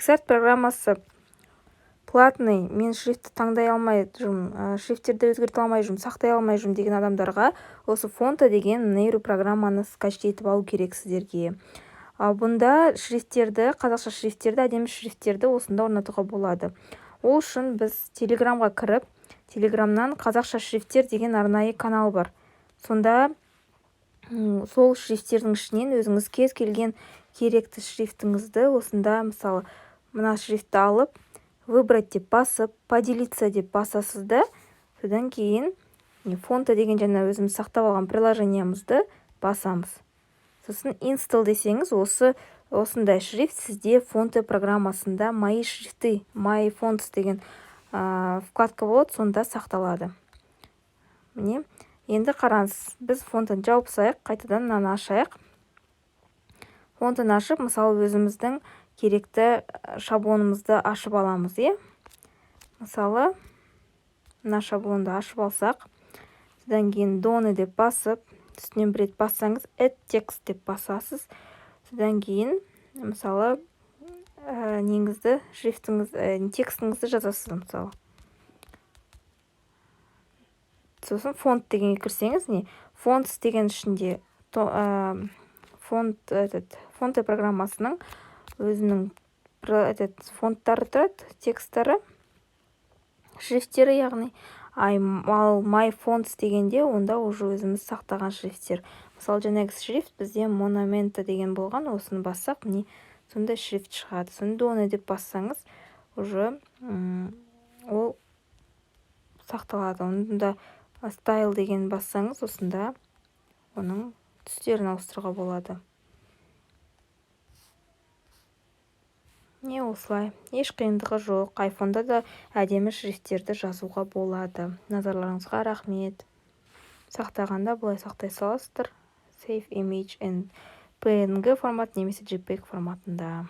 PicsArt программасы платный, мен шрифтті таңдай алмай жүрмін, шрифттерді өзгерте алмай жүрмін, сақтай алмай жүрмін деген адамдарға осы Phonto деген нейро программаны скачать етіп алу керек сіздерге. Бұнда шрифттерді, қазақша шрифттерді, әдемі шрифттерді осында орнатуға болады. Ол үшін біз Телеграмға кіріп, Телеграмнан қазақша шрифттер деген арнайы канал бар. Сонда сол шрифттердің ішінен өзіңіз кез келген керекті шрифтіңізді осында, мысалы, мына шрифтті алып, выбрать деп басып, поделиться деп басасыз да, содан кейін Phonto деген жаңа өзіміз сақтап алған приложениямызды басамыз. Сосын install десеңіз, осы осындай шрифт сізде Phonto программасында «Мои шрифты», «My fonts» деген вкладка болады, сонда сақталады. Міне, енді қараңыз, біз Phonto-ны жауып тастайық, қайтадан мынаны ашайық. Phonto-ны ашып, мысалы, өзіміздің керекті шаблонымызды ашып аламыз, иә. Мысалы, мына шаблонды ашып алсақ, содан кейін «Done» деп басып, үстінен бір рет бассаңыз, «Add text» деп басасыз. Содан кейін, мысалы, неңізді, шрифтіңіз, текстіңізді жазасыз, мысалы. Сосын font дегенге кірсеңіз, не fonts деген ішінде font, этот Phonto программасының өзінің этот фонттары тұрады, тексттары, шрифттері яғни. Ал «My fonts» дегенде онда уже өзіміз сақтаған шрифттер. Мысалы, жаңағы шрифт бізде Monumenta деген болған, осыны бассақ, міне, сондай шрифт шығады. Соны «Done» деп бассаңыз, уже ол сақталады. Онда «Style» деген бассаңыз, осында оның түстерін ауыстыруға болады. Не, осылай, еш қиындығы жоқ, айфонда да әдемі шрифттерді жазуға болады. Назарларыңызға рахмет. Сақтағанда былай сақтай саласыздар: Save Image in PNG формат немесе JPEG форматында.